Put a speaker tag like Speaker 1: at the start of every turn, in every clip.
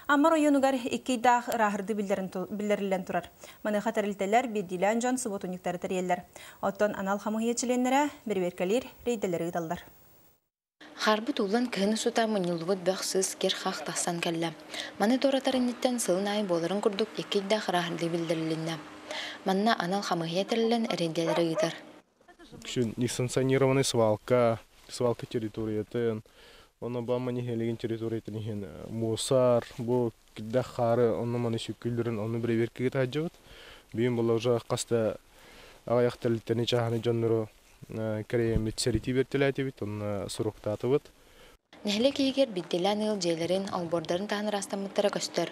Speaker 1: Амма оройуонугар икки ыйдаах ырааһырдыы биллэриллэн турар. Маныаха тэрилтэлэр, биирдиилээн дьон субуотунньуктары тэрийэллэр. Оттон анал хамыыһыйа чилиэннэрэ бэрэбиэркэлиир рейдэлэри ыыталлар.
Speaker 2: Хаарбыт ууллан кыһын устата мунньуллубут бөх-сыыс кир-хах тахсан кэллэ. Маны туоратар инниттэн сылын аайы буоларын курдук икки ыйдаах ырааһырдыы биллэрилиннэ. Манна анал хамыыһыйа тэриллэн рейдэлэри ыытар.
Speaker 3: Үксүн несанкционированный свалка, свалка территориятын, онно бамма нэһилиэгин территориятын иһин мусор, бу кирдээх хаары онно-маны сүккүллэрин онну бэрэбиэркэгэ таһдьыбыт. Бүгүн була уже хаста аҕыйах тэрилтэни чааһынай дьоннору кэрэйэммит сэритии бэртэлээтибит, онно суруктаатыбыт.
Speaker 2: Нэһилиэк иһигэр биирдиилээн ыал дьиэлэрин, олбуордарын таһан ыраастаммыттара көстөр.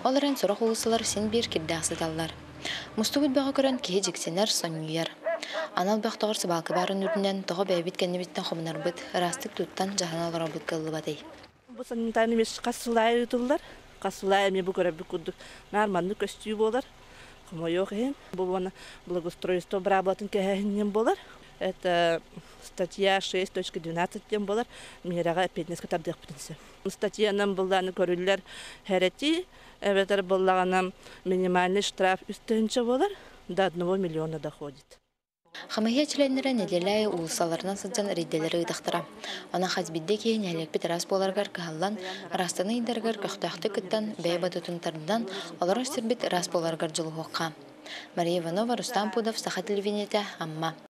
Speaker 2: Ол эрэн сорох уулуссалар син биир кирдээх сыталлар. Мустубут бөҕү көрөн киһи дьиксинэр, сонньуйар. Анал бөх тоҕор сыбаалка баарын үрдүнэн тоҕо бэйэбит кэннибиттэн хомунарбыт, ыраастык туттан дьаһана олорорбут кыаллыбатый?
Speaker 4: Бу санитарный миэс хас сыл аайы ыытыллар. Хас сыл аайы эмиэ бу көрөрбүт курдук наар маннык көстүү буолар. Хомойуох иһин, бу уонна благоустройство быраабылатын кэһээһининэн буолар. Это статья 6.12 диэн буолар. Миэрэҕэ эппиэтинэскэ тардыахпытын сөп. Статьянан былааны көрүллэр хэрэтии, эбэтэр буоллаҕына минимальный штраф үс тыһыынча буолар, до одного миллиона доходит.
Speaker 2: Хамыыһыйа чилиэннэрэ нэдиэлэ аайы уулуссаларынан сылдьан рейдэлэри ыытахтара. Онон хас биирдии киһи нэһилиэкпит ыраас буоларыгар кыһаллан, ыраастаныы ыйдарыгар көхтөөхтүк кыттан, бэйэ бодотун тардан, олорор сирбит ыраас буоларыгар дьулуһуохха. Мария Иванова, Рустам Пудов, Саха телевидениетэ, Амма.